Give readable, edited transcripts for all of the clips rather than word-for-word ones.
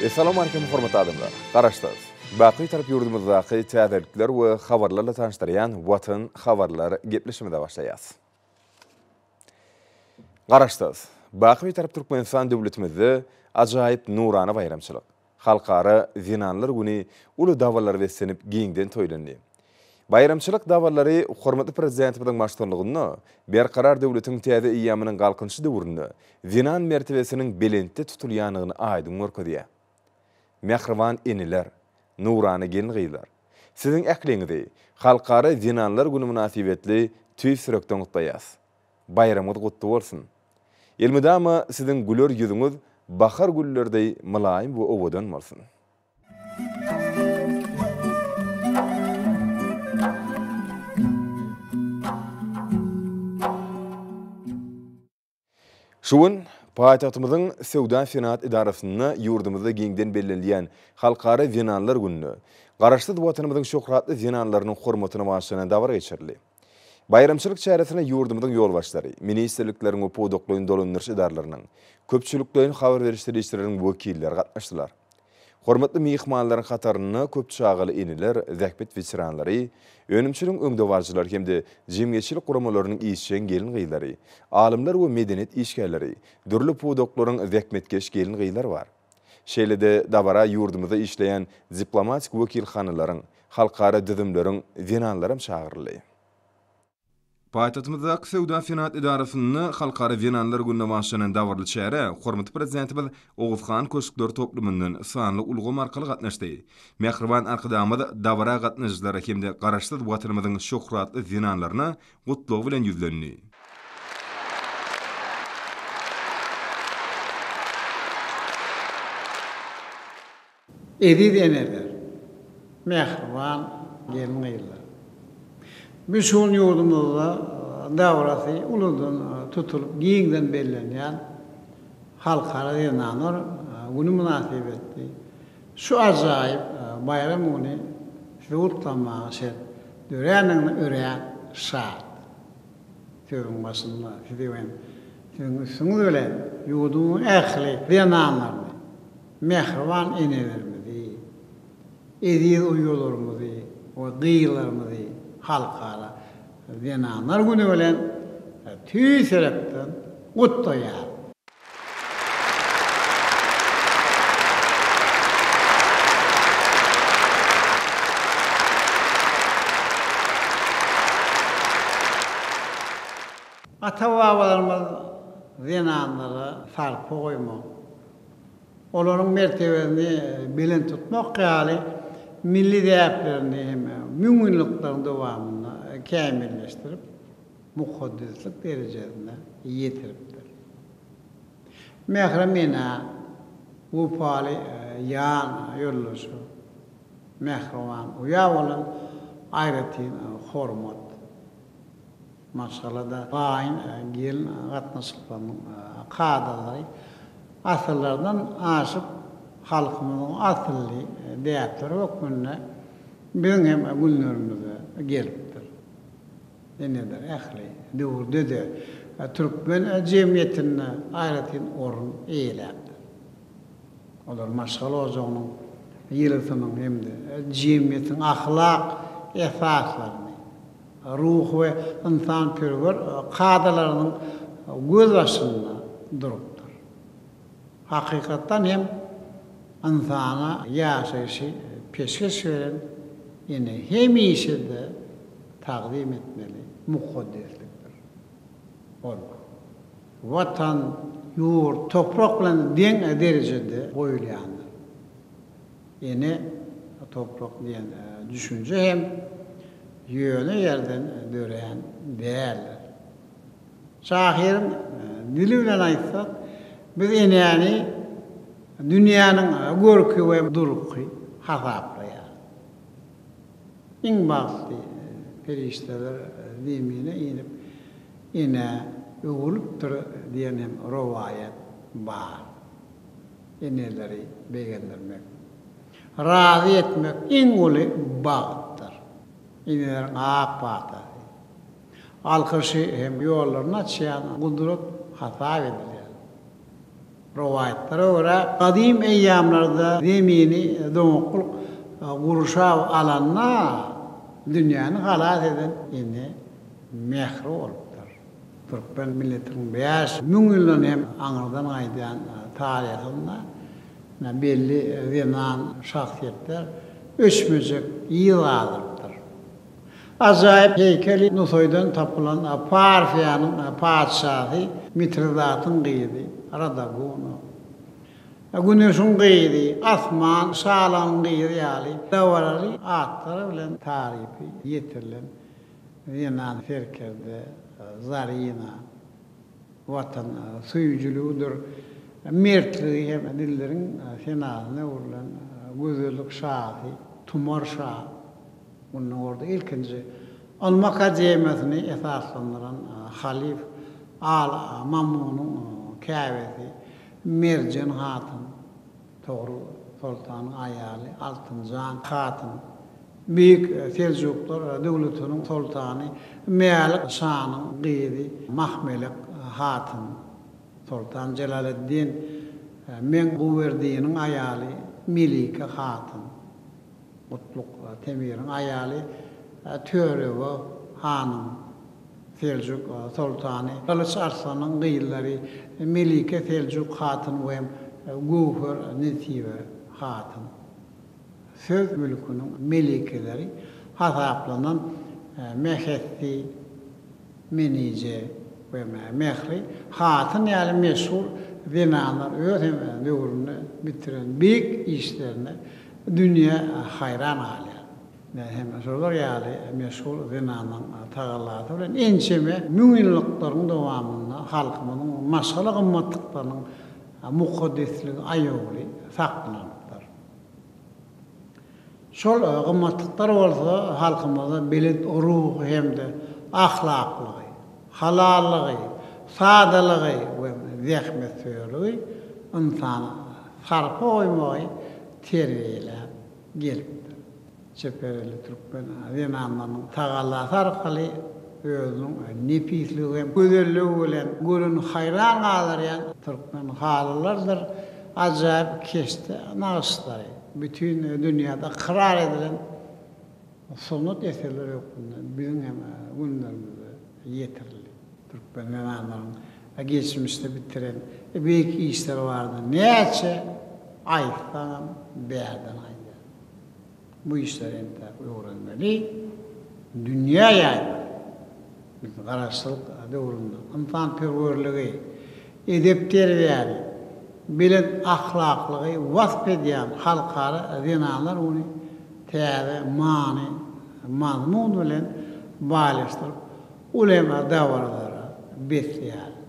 Essalawmalikim hormatly adamlar! Garaşsyz, baky Bitarap ýurdumyzdaky täzelikler we habarlarla tanyşdyrýan Watan habarlar gepleşigimize başlaýas. Garaşsyz, baky Bitarap Türkmenistan döwletimizde ajaýyp nurana baýramçylyk, Halkara zenanlar güni uly dabaralara beslenip giňden toýlandy. Baýramçylyk dabaralary hormatly Prezidentimiziň baştutanlygynda Berkarar döwletiň täze eýýamynyň Galkynyşy döwründe zenan mertebesiniň belentde tutulýandygyny aýdyň görkezýär. Mähriban eneler, nurana gelin-gyzlar! Siziň ähliňizi Halkara zenanlar güni mynasybetli tüýs ýürekden gutlaýas! Baýramyňyz gutly bolsun! Elmydama siziň güler ýüzüňiz bahar gülleri deý mylaýym we owadan bolsun! Şu gün paýtagtymyzyň Söwda-senagat edarasynda ýurdumyzda giňden bellenilýän Halkara zenanlar gününe, Garaşsyz Watanymyzyň şöhratly zenanlarynyň hormatyna bagyşlanan dabara geçirildi. Baýramçylyk çäresine ýurdumyzyň ýolbaşçylary, ministrlikleriň we pudaklaýyn dolandyryş edaralarynyň, köpçülikleýin habar beriş serişdeleriniň wekilleri gatnaşdylar. Hormatly myhmanlaryň hatarynda köp çagaly eneler, zähmet weteranlary, önümçiligiň öňdebaryjylary hem-de jemgyýetçilik guramalarynyň işjeň gelin-gyzlary, alymlar we medeniýet işgärleri, dürli pudaklaryň zähmetkeş gelin-gyzlary bar. Şeýle-de dabara ýurdumyzda işleýän diplomatik wekilhanalaryň, halkara düzümleriň zenanlaram çagyryldy. Paýtagtymyzdaky Söwda-senagat edarasynda Halkara zenanlar gününe bagyşlanan dabaraly çärä hormatly Prezidentimiz Oguzhan köşkler toplumyndan sanly ulgam arkaly gatnaşdy. Mähriban Arkadagymyz dabara gatnaşyjylara hem-de Garaşsyz Watanymyzyň şöhratly zenanlaryna gutlag bilen ýüzlendi. Eziz eneler, mähriban gelin-gyzlar! Biz şu gün ýurdumyzda dabarasy uludan tutulyp giňden bellenýän Halkara zenanlar güni mynasybetli şu ajaýyp baýram güni sizi gutlamaga şert dörändigine örän şat. Sözüň başynda sizi hem siziň üstüňiz bilen ýurdumyzyň ähli zenanlaryny, mähriban enelerimizi, eziz uýalarymyzy we gyzlarymyzy Halkara zenanlar güni bilen tüýs ýürekden gutlaýaryn. Ata-babalarymyz zenanlara sarpa goýmak, olaryň mertebesini belent tutmak ýaly milli däplerini hem müňýyllyklaryň dowamynda kämilleşdirip, mukaddeslik derejesine ýetiripdir. Mährem enä, wepaly ýan ýoldaşa, mähriban uýa bolan aýratyn hormat. Maşgalada gaýyn-gelin gatnaşyklarynyň kadalary asyrlardan aşyp, halkymyzyň asylly däpleri hökmünde biziň hem günlerimize gelipdir. Eneler ähli döwürde-de türkmen jemgyýetinde aýratyn orun eýeläpdir. Olar maşgala ojagynyň ýylysynyň hem-de jemgyýetiň ahlak esaslaryny, ruhy we ynsanperwer kadalarynyň gözbaşynda durupdyr. Hakykatdan hem ynsana ýaşaýşy peşgeş beren ene hemişe-de tagzym etmeli mukaddeslikdir. Ol Watan, ýurt, toprak bilen deň derejede goýulýandyr. Ene toprak diýen düşünje hem ýöne ýerden dörän däldir. Şahyryň dili bilen aýtsak, biz enäni dünýäniň görki we durky hasaplaýarys. Iň bagtly perişdeler zemine inip, enä öwrülipdir diýen hem rowaýat bar. Eneleri begendirmek, razy etmek iň uly bagtdyr. Eneleriň ak patasy, alkyşy hem ýollaryny açýan gudrat hasap edilýär. Rowaýatlara görä, gadym eýýamlarda Zemini doňaklyk gurşap alanda, dünýäni halas eden ene mähri bolupdyr. Türkmen milletiniň 5000 ýyldan hem aňyrdan gaýdýan taryhynda belli zenan şahsyýetler öçmejek yz galdyrypdyr. Ajaýyp heýkeli Nusaýdan tapylan Parfiýanyň patyşasy Mitridatyň gyzy Radaguna, Güneşiň gyzy, Asman şalaryň gyzy ýaly dabaraly atlar bilen tarypy ýetirilen zenan serkerde Zarina Watan söýüjiligidir mertligi hem dilleriň senasyna öwrülen gözellik şasy Tumar şa Gündogarda ilkinji ylmy akademiýasyny esaslandyran halyf Al Mamunyň käbesi Merjen hatyn, Togrul soltanyň aýaly Altynjan hatyn, Beýik Seljuklar döwletiniň soltany Mälik şanyň gyzy Mahmelek hatyn, Soltan Jelaleddin Meňguberdiniň aýaly Melike hatyn. Gutluk Temiriň aýaly Törege hanyň, Seljuk soltany Gylyç Arslanyň gyzlary Melike Seljuk hatyn we Göwher Nesibe hatyn. Söz mülküniň melikeleri hasaplanan Mehessi Menije we Mähri hatyn ýaly meşhur zenanlar öz hem döwründe bitiren beýik işlerine dünýä haýran galýar. Hem şolar ýaly meşhur zenanlaryň tagallasy bilen ençeme müňýyllyklaryň dowamynda halkymyzyň maşgala gymmatlyklarynyň mukaddesligi aýawly saklanypdyr. Şol gymmatlyklar bolsa halkymyzda belent ruhy hem-de ahlaklygy, halallygy, sadalygy we zähmetsöýerligi, ynsana sarpa goýmagy terbiýeläp gelipdir. Çeper elli türkmen zenanlarynyň tagallasy arkaly özüniň nepisligi hem gözelligi bilen göreni haýran galdyrýan türkmen halylarydyr ajaýyp keşde nagyşlary bütin dünýäde ykrar edilen sungat eserleri hökmünde biziň hem günlerimize ýetirildi. Türkmen zenanlarynyň geçmişde bitiren beýik işleri barada näçe aýtsaňam bärden gaýdýar. Bu işleri entäk öwrenmeli, dünýä ýaýmaly. Biz Garaşsyzlyk döwründe ynsanperwerligi, edep-terbiýäni, belent ahlaklygy wasp edýän Halkara zenanlar güni täze many, mazmun bilen baýlaşdyryp, uly dabaralara besleýäris.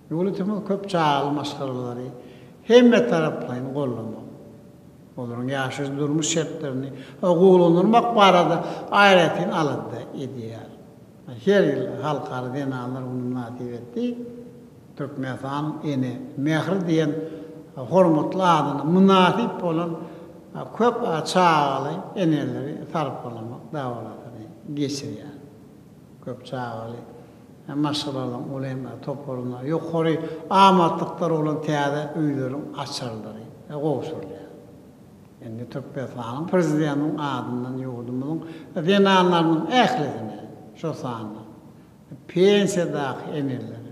Döwletimiz köp çagaly maşgalalary hemmetaraplaýyn goldamak, olaryň ýaşaýyş-durmuş şertlerini gowulandyrmak barada aýratyn alada edýär. Her ýyl Halkara zenanlar güni mynasybetli Türkmenistanyň Ene mähri diýen hormatly adyna mynasyp bolan köp çagaly eneleri sarpalamak dabarasyny geçirýär. Köp çagaly maşgalalaryň uly hem toparyna ýokary amatlyklary bolan täze öýleriň açarlary gowşurylýar. Indi Türkmenistanyň Prezidentiniň adyndan ýurdumyzyň zenanlarynyň ählisine, şol sanda pensiýadaky enelere,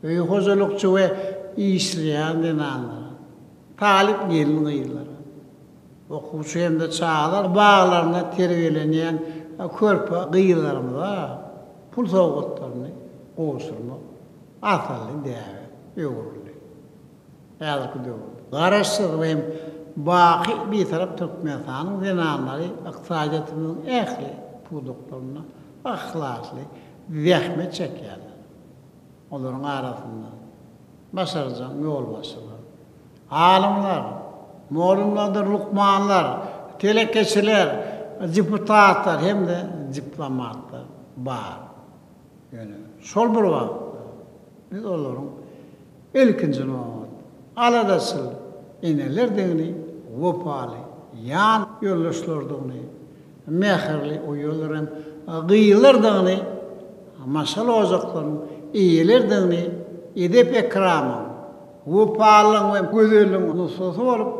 öý hojalykçy we işleýän zenanlara, talyp gelin-gyzlara, Okuwçy hem-de çagalar baglarynda terbiýelenýän körpe gyzlarymyza pul sowgatlaryny gowşurmak asylly däbe öwrüldi. Häzirki döwürde Garaşsyz we hem baky Bitarap Türkmenistanyň zenanlary ykdysadyýetimiziň ähli pudaklarynda yhlasly zähmet çekýärler. Olaryň arasynda başarjaň ýolbaşçylar, alymlar, mugallymlardyr lukmanlar, telekeçiler, deputatlar hem-de diplomatlar bar. Ýöne şol bir wagtda biz olaryň ilkinji nobatda aladaçyl enelerdigini, wepaly ýan ýoldaşlardygyny, mähirli uýalar hem gyzlardygyny, maşgala ojaklarynyň eýeleridigini, edep-ekramyň. wepalylygyň we gözelligiň nusgasy bolup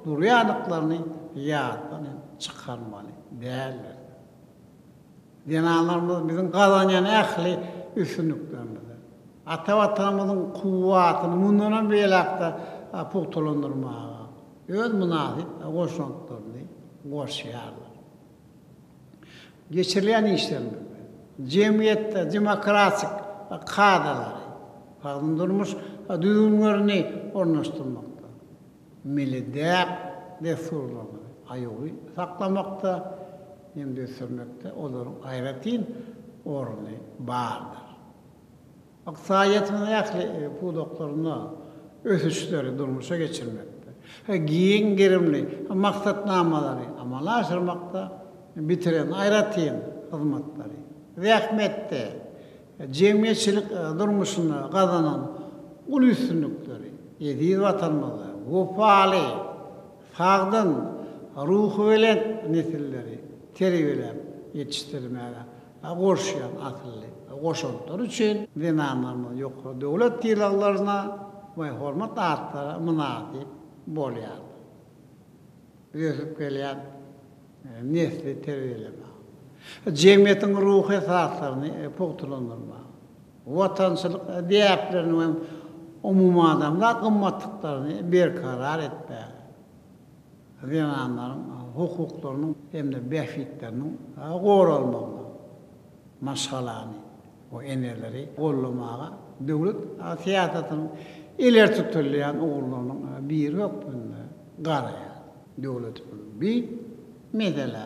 durýandyklaryny ýatdan hem çykarmaly däldir. Zenanlarymyz biziň gazanýan ähli üstünliklerimize, ata Watanymyzyň kuwwatyny mundan hem beýläk-de pugtalandyrmaga öz mynasyp goşantlaryny goşýarlar. Geçirilýän işlerimizde jemgyýetde demokratik kadalary, sagdyn durmuş düzgünlerini ornaşdyrmakda, milli däp-dessurlarymyzy aýawly saklamakda hem-de ösdürmekde olaryň aýratyn orny bardyr. Ykdysadyýetimiziň ähli pudaklarynda ösüşleri durmuşa geçirmekde, giň gerimli maksatnamalary amala aşyrmakda bitiren aýratyn hyzmatlary, zähmetde, jemgyýetçilik durmuşynda gazanan uly üstünlikleri eziz Watanymyza wepaly, sagdyn, ruhubelent nesilleri terbiýeläp ýetişdirmäge goşýan asylly goşantlary üçin zenanlarymyz ýokary döwlet sylaglaryna we hormat atlara mynasyp bolýarlar. Biz ösüp gelýän nesli terbiýelemäge, jemgyýetiň ruhy esaslaryny pugtalandyrmaga, watançylyk däplerini we umumadamzat gymmatlyklaryny berkarar etmäge, zenanlaryň hukuklarynyň hem-de bähbitleriniň goralmagyna, maşgalany we eneleri goldamaga döwlet syýasatynyň ileri tutulýan ugurlarynyň biri hökmünde garaýar. Döwletimiz bu meselä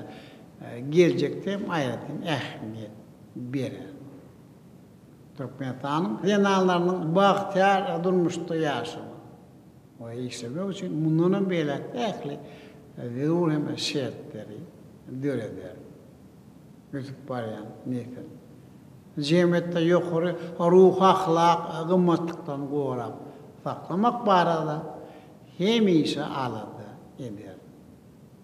geljekde hem aýratyn ähmiýet berer. Türkmenistanyň zenanlarynyň bagtyýar durmuşda ýaşamagy, we işlemek üçin mundanam beýläk ähli zerur hem şertleri döreder. Ösüp barýan nesil jemgyýetde ýokary ruhy-ahlak gymmatlyklaryny gorap saklamak barada hemişe alada eder.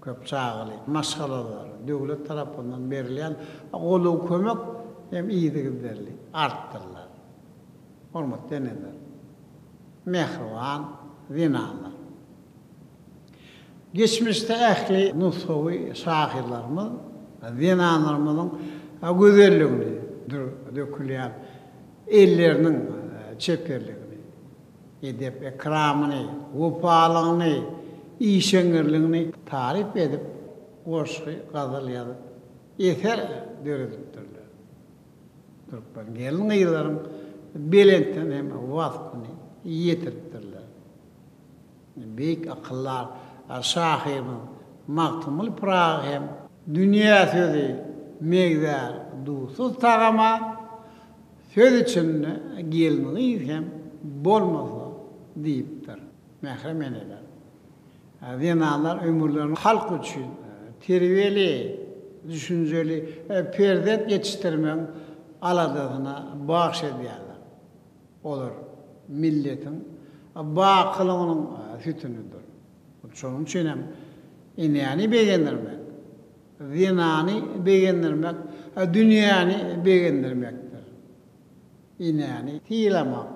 Köp çagaly maşgalalara döwlet tarapyndan berilýän goldaw-kömek hem yzygiderli artdyrylar. Hormatly eneler! Mähriban zenanlar! Geçmişde ähli nusgawy şahyrlarymyz zenanlarymyzyň gözelligini, dür dökülýän elleriniň çeperligini, edep-ekramyny, wepalygyny, işeňňirligini taryp edip, goşgy, gazal ýazyp, eser döredipdirler. Türkmen gelin-gyzlaryň belentden hem waspyny ýetiripdirler. Beýik akyldar şahyrymyz Magtymguly Pyragy hem Dünýä sözi megzär duzsuz tagama, söz içinde gelin-gyz hem bolmasa diýipdir. Mährem eneler. Zenanlar ömürlerini halk üçin terbiýeli, düşünjeli perzent ýetişdirmegiň aladasyna bagyş edýärler. Olar milletiň bakylygynyň sütünidir. Hut şonuň üçin hem enäni begendirmek, zenany begendirmek dünýäni begendirmekdir. Enäni sylamak,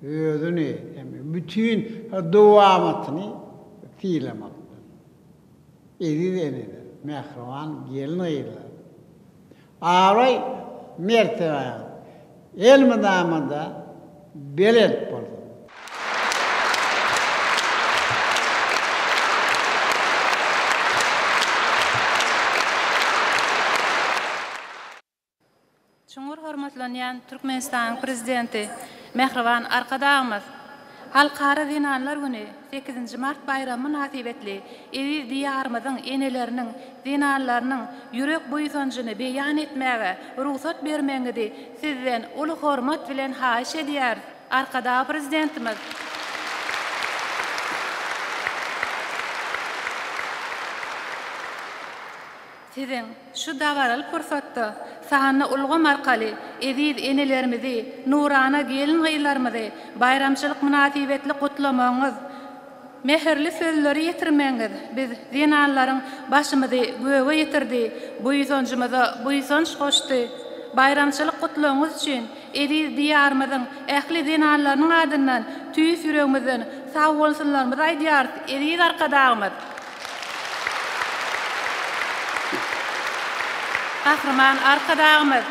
özüni hem bütin dowamatyny sylamakdyr. Eziz eneler, mähriban gelin-gyzlar, abraý mertebäňiz elmydama-da belent bolsun! Çuňňur hormatlanýan Türkmenistanyň Prezidenti mähriban Arkadagymyz Halkara zenanlar güni, sekizinji mart baýramy mynasybetli eziz Diýarymyzyň eneleriniň, zenanlarynyň ýürek buýsanjyny beýan etmäge rugsat bermegiňizi Sizden uly hormat bilen haýyş edýäris. Arkadag Prezidentimiz. Siziň şu dabaraly pursatda sanly ulgam arkaly eziz enelerimizi, nurana gelin-gyzlarymyzy baýramçylyk mynasybetli gutlamagyňyz, mähirli sözleri ýetirmegiňiz biz, zenanlaryň başymyzy göge ýetirdi, buýsanjymyza buýsanç goşdy. Baýramçylyk gutlagyňyz üçin. Eziz Diýarymyzyň ähli zenanlarynyň adyndan tüýs ýüregimizden sagbolsunlarymyzy aýdýarys, eziz Arkadagymyz! Gahryman Arkadagymyz!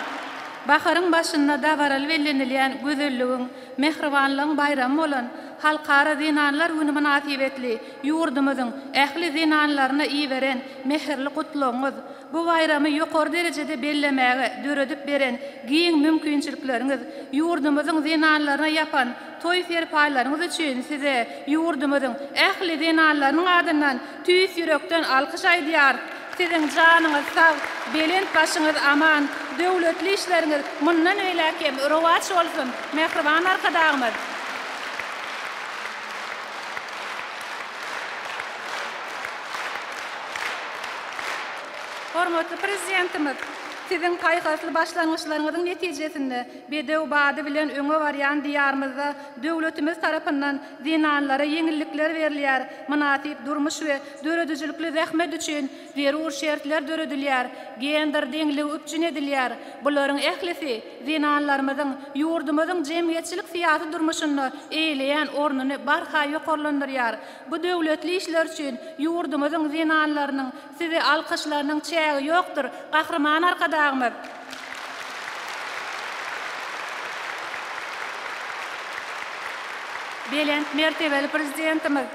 Baharyň başynda dabaraly bellenilýän gözelligiň, mähribanlygyň baýramy bolan Halkara zenanlar güni mynasybetli ýurdumyzyň ähli zenanlaryna iberen mähirli gutlagyňyz, bu baýramy ýokary derejede bellemäge döredip beren giň mümkinçilikleriňiz, ýurdumyzyň zenanlaryna ýapan toý serpaýlaryňyz üçin Size ýurdumyzyň ähli zenanlarynyň adyndan tüýs ýürekden alkyş aýdýarys. Siziň janyňyz sag, belent başyňyz aman, döwletli işleriňiz mundan beýläk hem rowaç bolsun, mähriban Arkadagymyz! Hormatly Prezidentimiz, Siziň paýhasly başlangyçlaryňyzyň netijesinde bedew bady bilen öňe barýan Diýarymyzda döwletimiz tarapyndan zenanlara ýeňillikler berilýär, mynasyp durmuş we döredijilikli zähmet üçin zerur şertler döredilýär, gender deňligi üpjün edilýär. Bularyň ählisi zenanlarymyzyň ýurdumyzyň jemgyýetçilik-syýasy durmuşynda eýeleýän ornuny barha ýokarlandyrýar. Bu döwletli işler üçin ýurdumyzyň zenanlarynyň Size alkyşlarynyň çägi ýokdur, Gahryman Arkadagymyz! Belent mertebeli Prezidentimiz,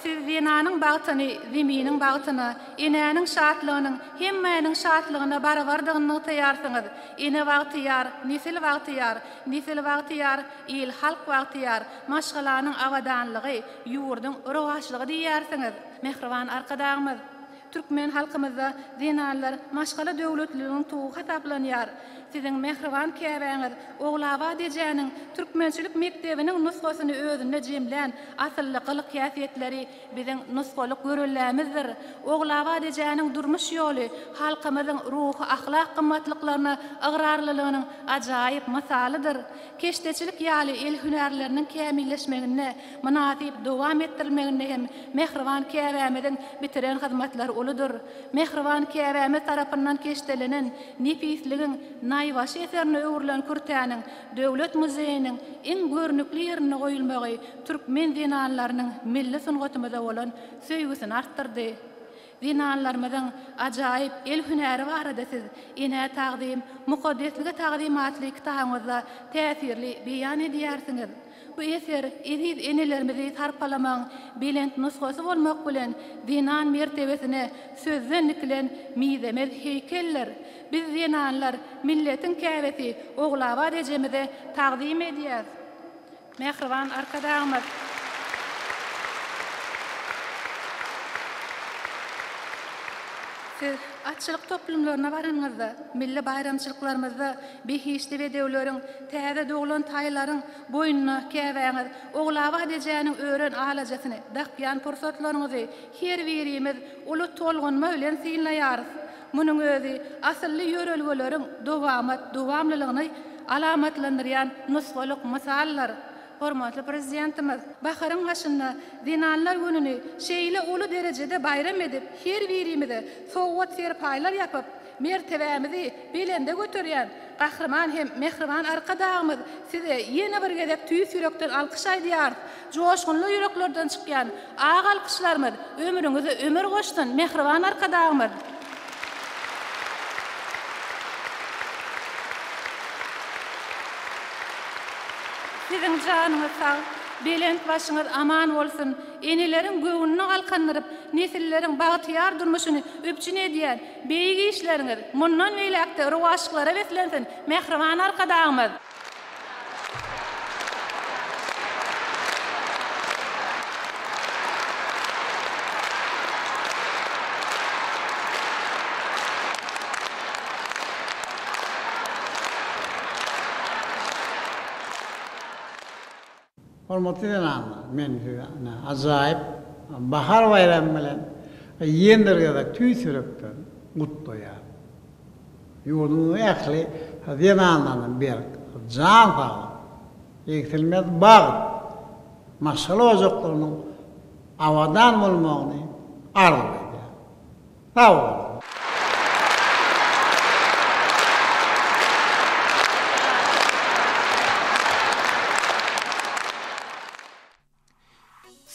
Siz zenanyň bagtyny Zeminiň bagtyna, enäniň şatlygynyň hemmäniň şatlygyna barabardygyny nygtaýarsyňyz. Ene bagtyýar, nesil bagtyýar, nesil bagtyýar, il-halk bagtyýar, maşgalanyň abadanlygy, ýurduň rowaçlygy diýýärsiňiz. Mähriban Arkadagymyz, Türkmen halkymyzda zenanlar maşgala döwletliliginiň tugy hasaplanýar. Siziň mähriban käbäňiz Ogulabat ejäniň türkmençilik mekdebiniň nusgasyny özünde jemlän asylly gylyk-häsiýetleri biziň nusgalyk göreldämizdir. Ogulabat ejäniň durmuş ýoly halkymyzyň ruhy-ahlak gymmatlyklaryna ygrarlylygynyň ajaýyp mysalydyr. Keşdeçilik ýaly el hünärleriniň kämilleşmeginde, mynasyp dowam etdirilmeginde hem mähriban käbämiziň bitiren hyzmatlary uludyr. Mähriban käbämiz tarapyndan keşdelenen nepisligiň naýbaşy eserine öwrülen kürtäniň Döwlet muzeýiniň iň görnükli ýerinde goýulmagy türkmen zenanlarynyň milli sungatymyza bolan söýgüsini artdyrdy. Zenanlarymyzyň ajaýyp el hünäri barada siz Enä tagzym, mukaddeslige tagzym atly kitabyňyzda täsirli beýan edýärsiňiz. Bu eser eziz enelerimizi sarpalamagyň belent nusgasy bolmak bilen, zenan mertebesine sözden dikilen mizemez heýkeldir. Biz zenanlar milletiň käbesi Ogulabat ejemize tagzym edýäs. Mähriban Arkadagymyz! Siz atçylyk toplumlaryna baranyňyzda, milli baýramçylyklarymyzda behişdi bedewleriň, täze doglan taýlaryň boýnuna käbäňiz Ogulabat ejäniň ören alajasyny dakýan pursatlaryňyzy her birimiz uly tolgunma bilen synlaýarys. Munuň özi asylly ýörelgeleriň dowamat dowamlylygyny alamatlandyrýan nusgalyk mysaldyr. Hormatly Prezidentimiz baharyň başynda Zenanlar gününi şeýle uly derejede baýram edip, her birimize sowgat-serpaýlar ýapyp, mertebämizi belende göterýän Gahryman hem mähriban Arkadagymyz Size ýene bir gezek tüýs ýürekden alkyş aýdýarys. Joşgunly ýüreklerden çykýan ak alkyşlarymyz ömrüňize ömür goşsun, mähriban Arkadagymyz! Siziň janyňyz sag, belent başyňyz aman bolsun! Eneleriň göwnüni galkandyryp, nesilleriň bagtyýar durmuşyny üpjün edýän beýik işleriňiz mundan beýläk-de rowaçlyklara beslensin, mähriban Arkadagymyz! Hormatly zenanlar, men sizi ine ajaýyp Bahar baýramy bilen ýene bir gezek tüýs ýürekden gutlaýaryn. Ýurdumyzyň ähli zenanlaryna berk jan saglyk, egsilmez bagt, maşgala ojaklarynyň abadan bolmagyny arzuw edýärin. Sag boluň!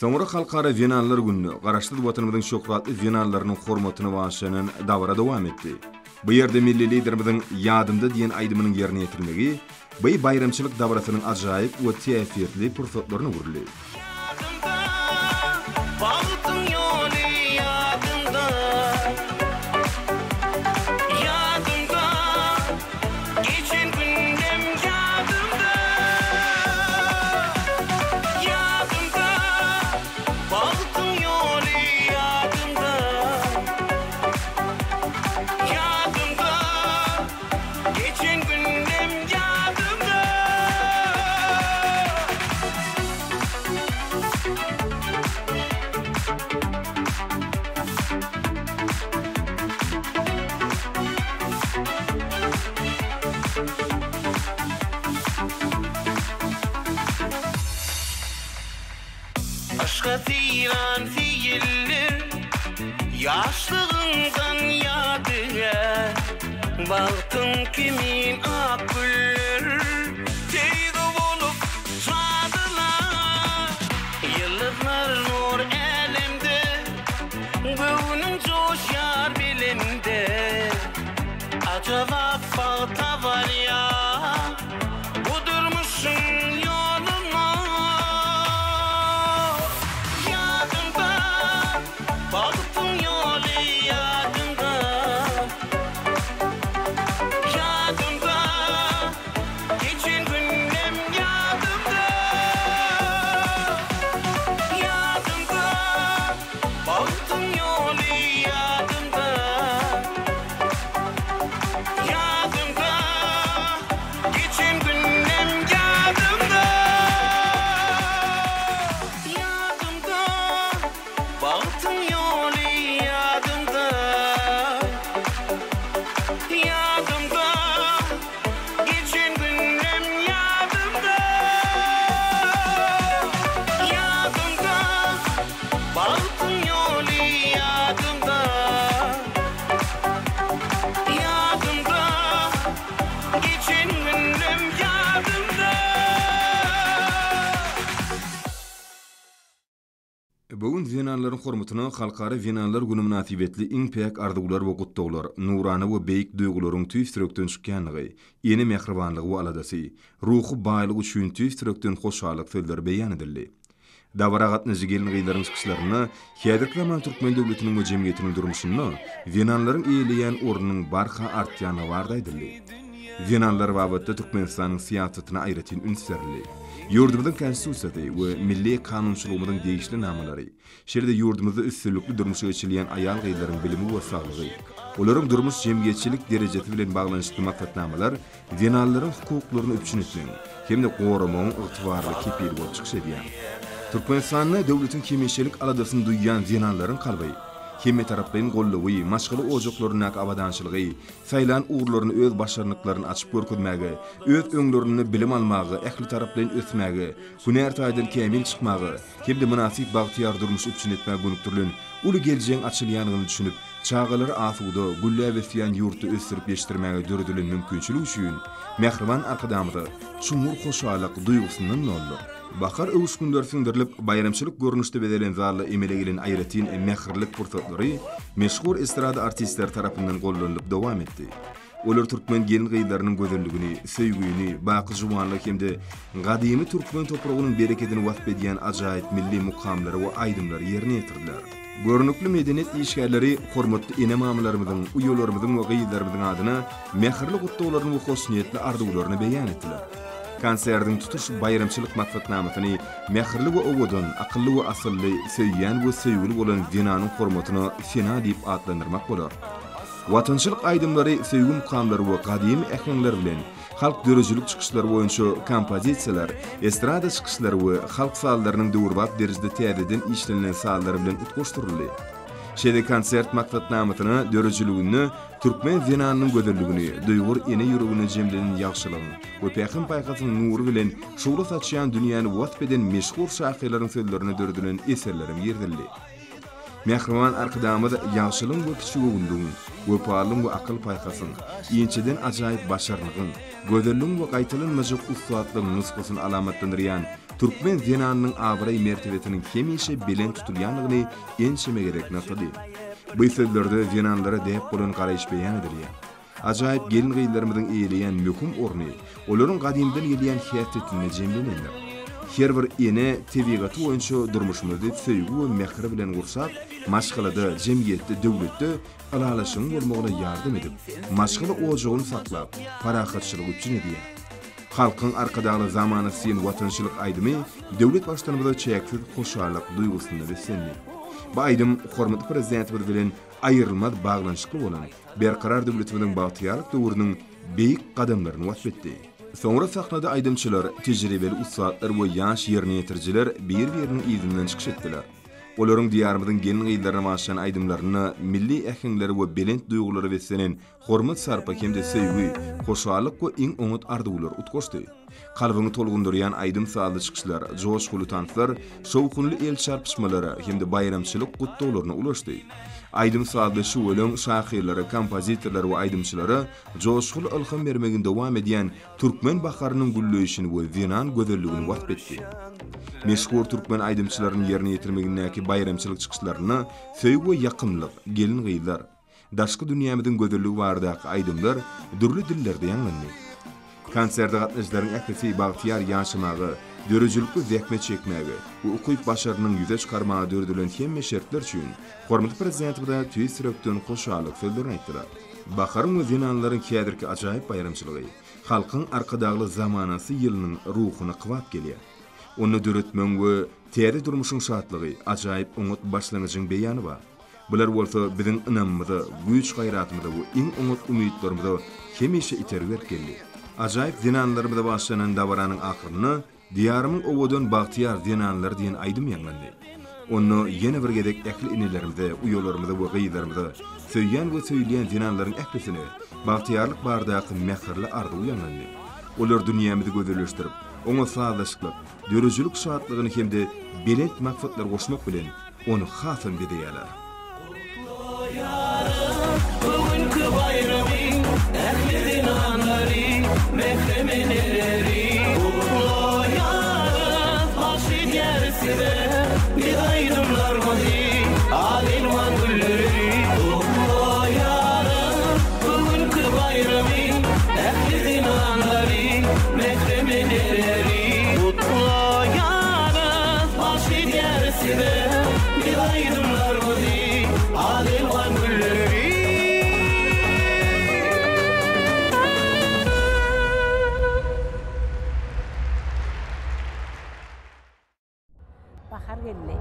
Soňra Halkara zenanlar gününe, Garaşsyz Watanymyzyň şöhratly zenanlarynyň hormatyna bagyşlanan dabara dowam etdi. Bu ýerde milli Liderimiziň Ýadymda diýen aýdymynyň ýerine ýetirilmegi bu baýramçylyk dabarasynyň ajaýyp we täsirli pursatlaryna öwrüldi. Ýadymda, bagtyň ýoly ýadymda. Ýadymda, geçen günlem ýadymda. Ýadymda, bagtyň ýoly ýadymda. Ýadymda, geçen günlem ýadymda. Yşka seýran seýiller Ýaşlygyňdan ýadygär Bagtyň kimin ak güller Teýgi bolup jadylar Ýyldyzlar nur älemde Göwnüň joşýar belende Ajap bagta barýar Bu durmuşyň ýolunda. Ýadyňda, bagtyň ýoly ýadyňda. Ýadyňda, geçen günlem ýadymda. Ýadyňda, bagtyň ýoly ýadymda. Ýadymda, geçen günlem ýadymda. Ýadymda, bagtyň ýoly ýadymda. Ýadymda, geçen günlem ýadymda. Ýadymda, bagtyň ýoly ýadymda. Ýadymda, geçen günlem ýadymda. Bu gün zenanlaryň hormatyna Halkara zenanlar güni mynasybetli iň päk arzuwlar we gutlaglar, nurana we beýik duýgularyň tüýs ýürekden çykýanlygy, ene mähribanlygy we aladasy, ruhy baýlyk üçin tüýs ýürekden hoşallyk sözleri beýan edildi. Dabara gatnaşyjy gelin-gyzlaryň çykyşlarynda häzirki zaman türkmen döwletiniň we jemgyýetiniň durmuşynda zenanlaryň eýeleýän ornunyň barha artýandygy barada aýdyldy. Zenanlar babatda Türkmenistanyň syýasatyna aýratyn üns berildi. Ýurdumyzyň Konstitusiýasy we milli kanunçylygymyzyň degişli namalary, şeýle-de ýurdumyzda üstünlikli durmuşa geçirilýän aýal-gyzlaryň bilimi we saglygy, olaryň durmuş-jemgyýetçilik derejesi bilen baglanyşykly maksatnamalar zenanlaryň hukuklaryny üpjün etmegiň hem-de goramagyň ygtybarly kepili bolup çykyş edýär. Türkmenistanda döwletiň hemişelik aladasyny duýýan zenanlaryň kalby hemmetaraplaýyn goldawy, maşgala ojaklaryndaky abadançylygy, saýlan ugurlaryny öz başarnyklaryny açyp görkezmäge, öz öňlerinde bilim almaga, ählitaraplaýyn ösmäge, hünär taýdan kämil çykmaga hem-de mynasyp bagtyýar durmuşy üpjün etmäge gönükdirilen uly geljegiň açylýandygyny düşünip, Çagalary asuda, gülläp ösýän ýurtda ösdürip ýetişdirmäge döredilen mümkinçilik üçin mähriban Arkadagymyza çuňňur hoşallyk duýgusyndan doldy. Bahar öwüşginleri siňdirilip, baýramçylyk görnüşde bezelen zalda emele gelen aýratyn mähirlilik pursatlary meşhur estrada artistleri tarapyndan gollanylyp dowam etdi. Olar türkmen gelin-gyzlarynyň gözelligini, söýgüni, baky juwanlygy hem-de gadymy türkmen topragynyň berekedini wasp edýän ajaýyp milli mukamlary we aýdymlary ýerine ýetirdiler. Görnükli medeniýet işgärleri hormatly ene-mamalarymyzyň, uýalarymyzyň we gyzlarymyzyň adyna mähirli gutlaglaryny we hoşniýetli arzuwlaryny beýan etdiler. Konsertiň tutuş baýramçylyk maksatnamasyny mähirli we owadan, akylly we asylly, söýýän we söýgüli bolan zenanyň hormatyna sena diýip atlandyrmak bolar. Watançylyk aýdymlary, söýgi mukamlary we gadymy äheňler bilen halk döredijilik çykyşlary boýunça kompozisiýalar, estrada çykyşlary we halk sazlarynyň döwrebap derejede täzeden işlenilen sazlary bilen utgaşdyryldy. Şeýle konsert maksatnamasyna döredijiliginde türkmen zenanynyň gözelligini, duýgur ene ýüreginde jemlenen ýagşylygyň we pähim-paýhasyň nury bilen şugla saçýan dünýäni wasp eden meşhur şahyrlaryň sözlerine döredilen eserlerem girizildi. Mähriban Arkadagymyz ýagşylygyň we kiçigöwünligiň, wepalylygyň we akyl-paýhasyň, inçeden ajaýyp başarnygyň, gözelligiň we gaýtalanmajak ussatlygyň nusgasyny alamatlandyrýan türkmen zenanynyň abraý-mertebesiniň hemişe belent tutulýandygyny ençeme gezek nygtady. Bu sözlerde zenanlara däp bolan garaýyş beýan edilýär. Ajaýyp gelin-gyzlarymyzyň eýeleýän möhüm orny olaryň gadymdan gelýän häsiýetinde jemlenendir. Her bir ene tebigaty boýunça durmuşymyzy söýgi we mähir bilen gurşap, maşgalada, jemgyýetde, döwletde ylalaşygyň bolmagyna ýardam edip, maşgala ojagyny saklap, parahatçylygy üpjün edýär. Halkyň Arkadagly zamanasy diýen watançylyk aýdymy döwlet Baştutanymyza çäksiz hoşallyk duýgusynda beslendi. Bu aýdym hormatly Prezidentimiz bilen aýrylmaz baglanyşykly bolan Berkarar döwletimiziň bagtyýarlyk döwrüniň beýik gadamlaryny wasp etdi. Soňra sahnada aýdymçylar, tejribeli ussatlar we ýaş ýerine ýetirijiler bir-biriniň yzyndan çykyş etdiler. Olaryň Diýarymyzyň gelin-gyzlaryna bagyşlan aýdymlarynda milli äheňlere we belent duýgulara beslenen hormat-sarpa hem-de söýgi, hoşallyk we iň oňat arzuwlar utgaşdy. Kalbyňy tolgundyrýan aýdym-sazly çykyşlar, joşguly tanslar şowhunly el çarpyşmalara hem-de baýramçylyk gutlaglaryna ulaşdy. Aýdym-sazly şüweleň şahyrlara, kompozitorlara we aýdymçylara joşguly ylham bermegini dowam edýän türkmen baharynyň gülleýşini we zenan gözelligini wasp etdi. Meşhur türkmen aýdymçylarynyň ýerine ýetirmegindäki baýramçylyk çykyşlarynda söýgi we ýakymlylyk, gelin-gyzlar, daşky dünýämiziň gözelligi baradaky aýdymlar dürli dillerde ýaňlandy. Konserte gatnaşyjylaryň ählisi bagtyýar ýaşamaga, döredijilikli zähmet çekmäge we ukyp-başarnygyny ýüze çykarmaga döredilen hemme şertler üçin hormatly Prezidentimize tüýs ýürekden hoşallyk sözlerini aýtdylar. Baharyň we zenanlaryň häzirki ajaýyp baýramçylygy Halkyň Arkadagly zamanasy ýylynyň ruhuna kybap gelýär. Onda döretmegiň we täze durmuşyň şatlygy, ajaýyp oňat başlangyjyň beýany bar. Bular bolsa biziň ynamymyza, güýç-gaýratymyza we iň oňat umytlarymyza hemişe itergi berip geldi. Ajaýyp zenanlarymyza bagyşlanan dabaranyň ahyrynda Diýarymyň owadan bagtyýar zenanlary diýen aýdym ýaňlandy. Onda ýene bir gezek ähli enelerimize, uýalarymyza we gyzlarymyza, söýýän we söýülýän zenanlaryň ählisine bagtyýarlyk baradaky mähirli arzuw ýaňlandy. Olar dünýämizi gözelleşdirip, oňa sazlaşyklyk, döredijilik şatlygyny hem-de belent maksatlary goşmak bilen, ony hasam bezeýärler. Gutlaýarys bu günki baýramy, ähli zenanlary, mährem eneleri. Gutlaýarys, bagş edýäris size biz aýdymlarymyzy, al-elwan gülleri. Gutlaýarys bu günki baýramy, ähli zenanlary, mährem eneleri. Gutlaýarys, bagş edýäris size biz aýdymlarymyzy, al-elwan gülleri. Bahar geldi.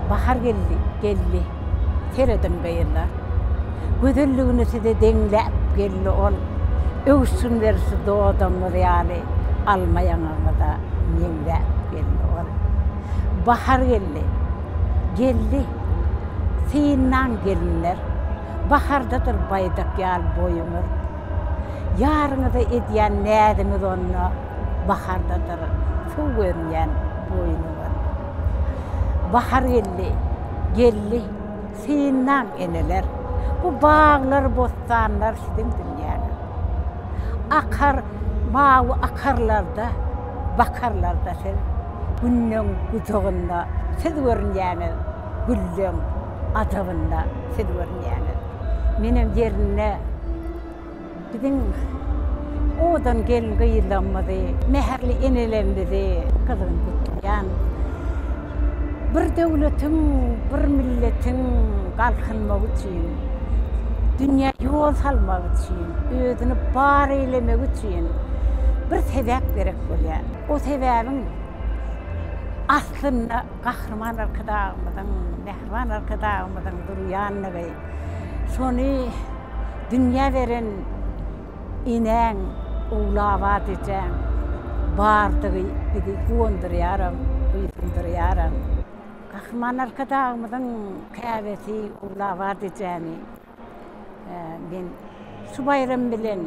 Bahar geldi, geldi. Serediň gyzlar. Gözelligini size deňläp geldi ol. Öwüşgin berişi dodagyňyz ýaly alma ýaňagyňyza meňzäp geldi ol. Bahar geldi. Geldi. Synlaň gelinler. Bahardadyr baýdak ýaly boýuňyz. Ýaryňyza edýän näziňiz onda bahardadyr suw görünýän boýnuňyz. Bahar geldi, geldi, synlaň eneler, bu baglar, bossanlar siziň dünýäňiz. Akar, mawy akarlarda, bakarlarda siz, günleň gujagynda siz görünýäňiz, gülleň ajabynda siz görünýäňiz. Menem ýerinde biziň owadan gelin-gyzlarymyzy, mähirli enelerimizi gyzgyn gutlaýan. Bir döwletiň, bir milletiň galkynmagy üçin, dünýä ýol salmagy üçin, özüni bar eýlemegi üçin bir sebäp gerek bolýar. O sebäbiň aslynda Gahryman Arkadagymyzyň, mähriban Arkadagymyzyň durýanlygy, şony dünýä beren enäň, Ogulabat ejäň bardygy bizi guwandyrýaram, buýsandyrýaram. Gahryman Arkadagymyzyň käbesi Ogulabat ejäni Men şu baýram bilen,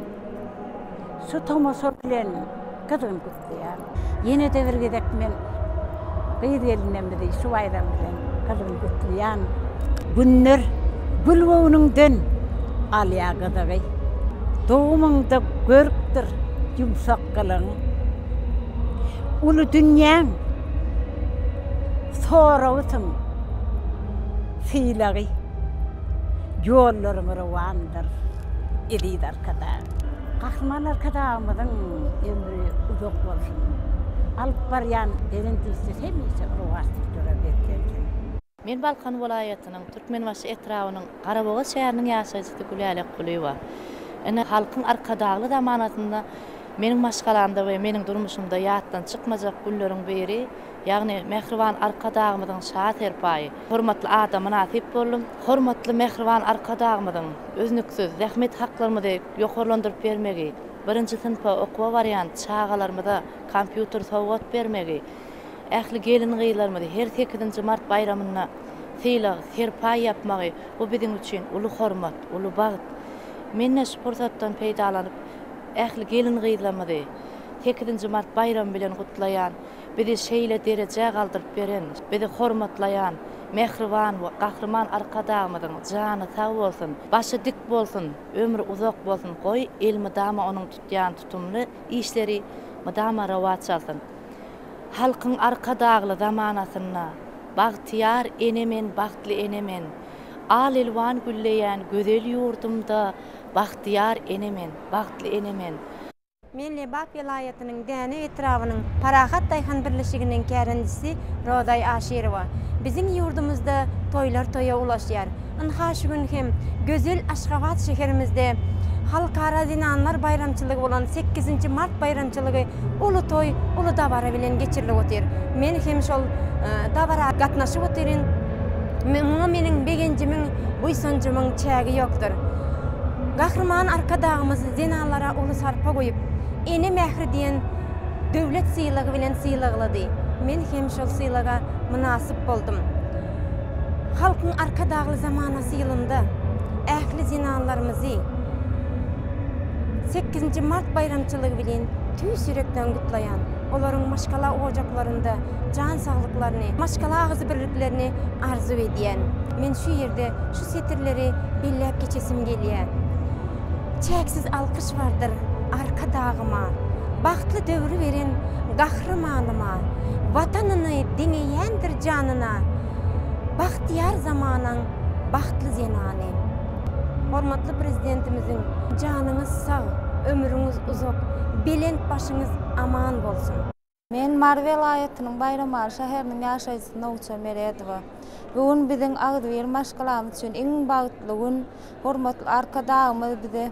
şu tomaşa bilen gyzgyn gutlaýaryn. Ýene-de bir gezek men gyz-gelinlerimizi şu baýram bilen gyzgyn gutlaýan. Günler gül göwnüňden alýar gyzygy. Dogumyňda görkdür ýumşak gylygyň. Uly dünýäň soragysyň, sylagy. Ýollaryň rowandyr, eziz Arkadag. Gahryman Arkadagymyzyň ömri uzak bolsun! Alyp barýan belent işleri hemişe rowaçlyklara beslensin! Men Balkan welaýatynyň Türkmenbaşy etrabynyň Garabogaz şäheriniň ýaşaýjysy Gülälek Kulyýewa. Ine, Halkyň Arkadagly zamanasynda meniň maşgalamda we meniň durmuşymda ýatdan çykmajak günleriň biri, ýagny mähriban Arkadagymyzyň Şa serpaýy hormatly ada mynasyp boldum. Hormatly mähriban Arkadagymyzyň üznüksiz zähmet haklarymyzy ýokarlandyryp bermegi, birinji synpa okuwa barýan çagalarymyza kompýuter sowgat bermegi, ähli gelin-gyzlarymyzy her sekizinji mart baýramynda sylag, serpaý ýapmagy bu biziň üçin uly hormat, uly bagt. Men-de şu pursatdan peýdalanyp, ähli gelin-gyzlarymyzy sekizinji mart baýramy bilen gutlaýan, bizi şeýle derejä galdyryp beren, bizi hormatlaýan mähriban we Gahryman Arkadagymyzyň jany sag bolsun, başy dik bolsun, ömri uzak bolsun, goý, elmydama onuň tutýan tutumly işleri mydama rowaç alsyn. Halkyň Arkadagly zamanasynda Bagtyýar ene men, bagtly ene men. Al-elwan gülleýän gözel ýurdumda Bagtyýar ene men, bagtly ene men. Men Lebap welaýatynyň Dänew etrabynyň Parahat daýhan birleşiginiň kärendeçisi Rozaý Aşyrowa. Biziň ýurdumyzda toýlar toýa ulaşýar. Ynha şu gün hem gözel Aşgabat şäherimizde Halkara zenanlar baýramçylygy bolan sekizinji mart baýramçylygy uly toý, uly dabara bilen geçirilip otyr. Men hem şol dabara gatnaşyp otyryn. Muňa meniň begenjimiň, buýsanjymyň çägi ýokdur. Gahryman Arkadagymyz zenanlara uly sarpa goýup, Ene mähri diýen döwlet sylagy bilen sylaglady. Men hem şol sylaga mynasyp boldum. Halkyň Arkadagly zamanasy ýylynda ähli zenanlarymyzy sekizinji mart baýramçylygy bilen tüýs ýürekden gutlaýan. Olaryň maşgala ojaklarynda jan saglyklaryny, maşgala agzybirliklerini arzuw edýän. Men şu ýerde şu setirleri belläp geçesim gelýär. Çäksiz alkyş bardyr Arkadagyma, Bagtly döwri beren Gahrymanyma, Watanyny deňeýändir janyna, Bagtyýar zamanaň bagtly zenany. Hormatly Prezidentimiziň janyňyz sag, ömrüňiz uzak, belent başyňyz aman bolsun! Men Mary welaýatynyň Baýramaly şäheriniň ýaşaýjysy Nowça Meredowa. Bu gün biziň agzybir maşgalamyz üçin iň bagtly gün. Hormatly Arkadagymyz bize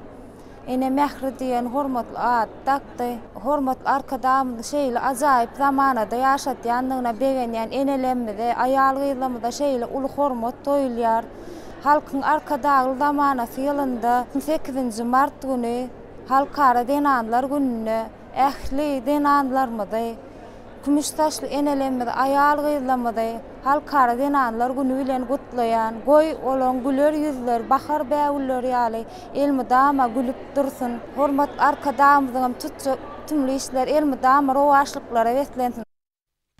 Ene mähri diýen hormatly ady dakdy. Hormatly Arkadagymyzy şeýle ajaýyp zamanada ýaşadýandygyna begenýän enelerimize, aýal-gyzlarymyza şeýle uly hormat goýulýar. Halkyň Arkadagly zamanasy ýylynda sekizinji mart güni Halkara zenanlar gününde ähli zenanlarymyzy, kümüş saçly enelerimizi, aýal-gyzlarymyzy Halkara zenanlar güni bilen gutlaýan. Goý, olaň güler ýüzleri bahar bägülleri ýaly elmydama gülüp dursun. Hormatly Arkadagymyzyňam tutjak tutumly işleri elmydama rowaçlyklara beslensin.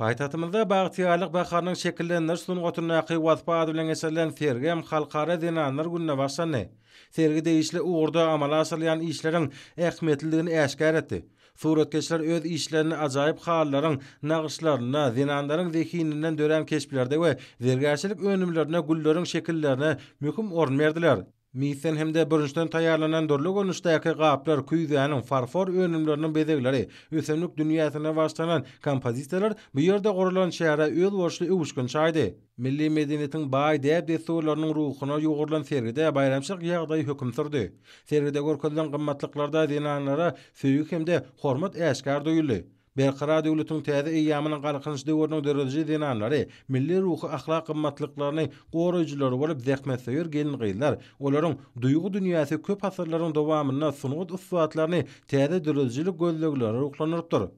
Paýtagtymyzda Bagtyýarlyk baharynyň şekillendiriş sungatyndaky waspy ady bilen geçirilen sergi hem Halkara zenanlar gününe bagyşlandy. Sergi degişli ugurda amala aşyrylýan işleriň ähmiýetlidigini äşgär etdi. Suratkeşler öz işlerini ajaýyp halylaryň nagyşlarynda, zenanlaryň zehininden dörän keşplerde we zergärçilik önümlerinde gülleriň şekillerine möhüm orun berdiler. Misden hem-de bürünçden taýýarlanan dürli görnüşdäki gaplar, küýzäniň, farfor önümleriniň bezegleri, ösümlik dünýäsine bagyşlanan kompozisiýalar bu ýerde guralan çärä özboluşly öwüşgin çaýdy. Milli medeniýetiň baý däp-dessurlarynyň ruhuna ýugrulan sergide baýramçylyk ýagdaýy höküm sürdi. Sergide görkezilen gymmatlyklarda zenanlara söýgi hem-de hormat äşgär duýuldy. Berkarar döwletiň täze eýýamynyň Galkynyş döwrüniň dörediji zenanlary, milli ruhy-ahlak gymmatlyklaryny goraýjylary bolup zähmetsöýer gelin-gyzlar, olaryň duýgy dünýäsi köp asyrlaryň dowamynda sungat ussatlaryny täze döredijilik gözleglerine ruhlandyrypdyr.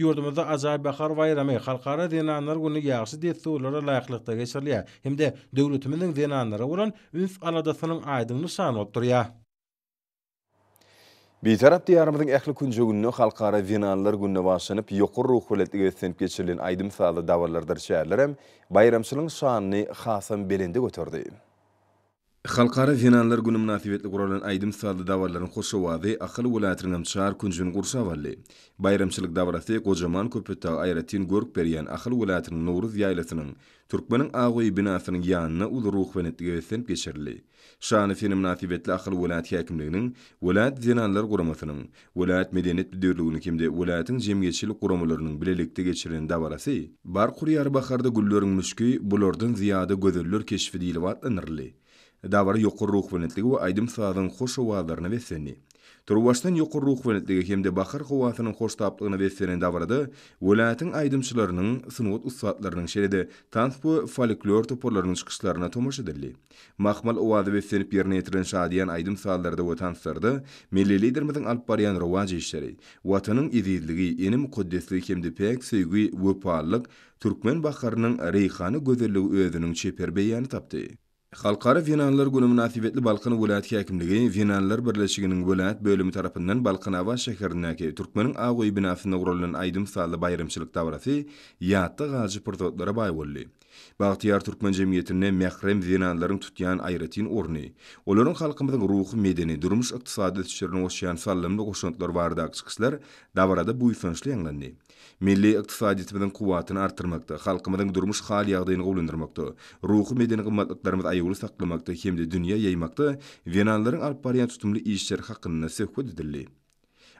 Ýurdumyzda ajaýyp bahar baýramy, Halkara zenanlar güni ýagşy dessurlara laýyklykda geçirilýär hem-de döwletimiziň zenanlara bolan üns-aladasynyň aýdyň nyşany bolup durýar. Bitarap Diýarymyzyň ähli künjeginde Halkara zenanlar gününe bagyşlanyp, ýokary ruhubelentlige beslenip geçirilen aýdym-sazly dabaralardyr çärelerem baýramçylygyň şanyny hasam belende göterdi. Halkara zenanlar güni mynasybetli guralan aýdym-sazly dabaralaryň hoş owazy Ahal welaýatynyňam çar künjüni gurşap aldy. Baýramçylyk dabarasy gojaman Köpetdaga aýratyn görk berýän Ahal welaýatynyň Nowruz ýaýlasynyň Türkmeniň ak öýi binasynyň ýanynda uly ruhubelentlige beslenip geçirildi. Şanly sene mynasybetli Ahal welaýat häkimliginiň, welaýat Zenanlar guramasynyň, welaýat Medeniýet müdirliginiň hem-de welaýatyň jemgyýetçilik guramalarynyň bilelikde geçiren dabarasy Bark urýar baharda gülleriň müşki, Bulardan zyýada gözeller keşbi diýlip atlandyryldy. Dabara ýokary ruhubelentligi we aýdym-sazyň hoş owazlaryna beslendi. Turuwbaşdan ýokary ruhubelentlige hem-de bahar howasynyň hoştaplygyna beslenen dabarada welaýatyň aýdymçylarynyň, sungat ussatlarynyň, şeýle-de tans we folklor toparlarynyň çykyşlaryna tomaşa edildi. Mahmal owaza beslenip ýerine ýetirilen şadyýan aýdym-sazlarda we tanslarda milli Liderimiziň alyp barýan rowaç işleri, Watanyň ezizligi, ene mukaddesligi hem-de päk söýgi, wepalylyk, türkmen baharynyň reýhana gözelligi özüniň çeper beýanyny tapdy. Halkara zenanlar güni mynasybetli Balkan welaýat häkimligi Zenanlar birleşiginiň welaýat bölümi tarapyndan Balkanabat şäherindäki Türkmeniň ak öýi binasynda guralan aýdym-sazly baýramçylyk dabarasy ýatda galyjy pursatlara baý boldy. Bagtyýar türkmen jemgyýetinde mährem zenanlaryň tutýan aýratyn orny, olaryň halkymyzyň ruhy-medeni, durmuş-ykdysady ösüşlerine goşýan saldamly goşantlary baradaky çykyşlar dabarada buýsançly ýaňlandy. Milli ykdysadyýetimiziň kuwwatyny artdyrmakda, halkymyzyň durmuş hal-ýagdaýyny gowulandyrmakda, ruhy-medeni gymmatlyklarymyzy aýawly saklamakda hem-de dünýä ýaýmakda zenanlaryň alyp barýan tutumly işleri hakynda söhbet edildi.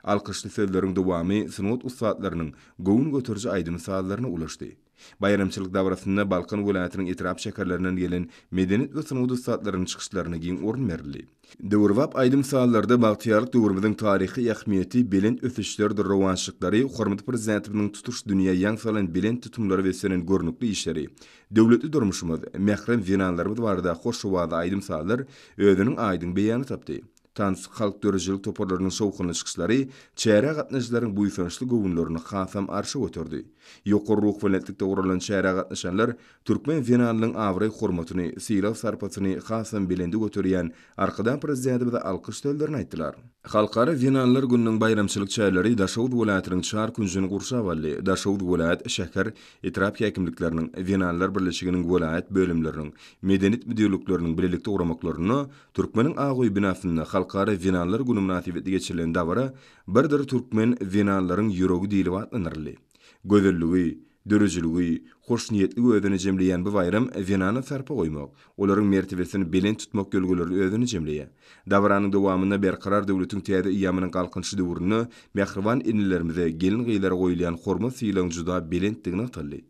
Alkyşly sözleriň dowamy sungat ussatlarynyň göwün göteriji aýdym-sazlaryna ulaşdy. Baýramçylyk dabarasynda Balkan welaýatynyň etrap-şäherlerinden gelen medeniýet we sungat ussatlarynyň çykyşlaryna giň orun berildi. Döwrebap aýdym-sazlarda bagtyýarlyk döwrümiziň taryhy ähmiýeti, belent ösüşlerdir rowaçlyklary, hormatly Prezidentimiziň tutuş dünýä ýaň salan belent tutumlara beslenen görnükli işleri, döwletli durmuşymyz, mährem zenanlarymyz barada hoş owazly aýdym-sazlar özüniň aýdyň beýanyny tapdy. Tans, halk döredijilik toparlarynyň şowhunly çykyşlary çärä gatnaşyjylaryň buýsançly göwünlerini hasam arşa göterdi. Ýokary ruhubelentlikde guralan çärä gatnaşanlar türkmen zenanynyň abraý-hormatyny, sylag-sarpasyny hasam belende göterýän Arkadag Prezidentimize alkyş sözlerini aýtdylar. Halkara zenanlar gününiň baýramçylyk çäreleri Daşoguz welaýatynyň çar künjüni gurşap aldy. Daşoguz welaýat, şäher, etrap häkimlikleriniň, Zenanlar birleşiginiň welaýat bölümleriniň, medeniýet müdirlikleriniň bilelikde guramaklarynda Türkmeniň ak öýi binasynda Halkara zenanlar güni mynasybetli geçirilen dabara Birdir türkmen zenanlaryň ýüregi diýlip atlandyryldy. Gözelligi, döredijiligi, hoşniýetligi özüne jemleýän bu baýram zenana sarpa goýmak, olaryň mertebesini belent tutmak ýörelgelerini özünde jemleýär. Dabaranyň dowamynda Berkarar döwletiň täze eýýamynyň Galkynyşy döwründe mähriban enelerimize, gelin-gyzlara goýulýan hormat-sylagyň juda belentdigi nygtaldy.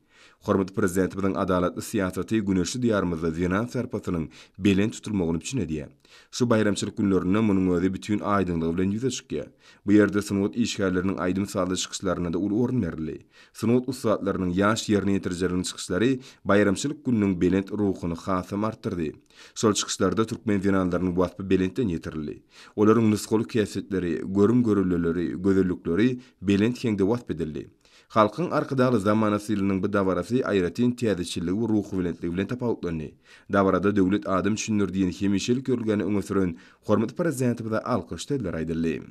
Hormatly Prezidentimiziň adalatly syýasaty güneşli Diýarymyzda zenan sarpasynyň belent tutulmagyny üpjün edýär. Şu baýramçylyk günlerinde munuň özi bütin aýdyňlygy bilen ýüze çykýar. Bu ýerde sungat işgärleriniň aýdym-sazly çykyşlaryna-da uly orun berildi. Sungat ussatlarynyň, ýaş ýerine ýetirijileriniň çykyşlary baýramçylyk gününiň belent ruhuny hasam artdyrdy. Şol çykyşlarda türkmen zenanlarynyň waspy belentden ýetirildi. Olaryň nusgalyk häsiýetleri, görüm-göreldeleri, gözellikleri belent heňde wasp edildi. Halkyň Arkadagly zamanasy ýylynyň bu dabarasy aýratyn täzeçilligi we ruhubelentligi bilen tapawutlandy. Dabarada Döwlet adam üçindir diýen hemişelik ýörelgäni öňe süren hormatly Prezidentimize alkyş sözleri aýdyldy.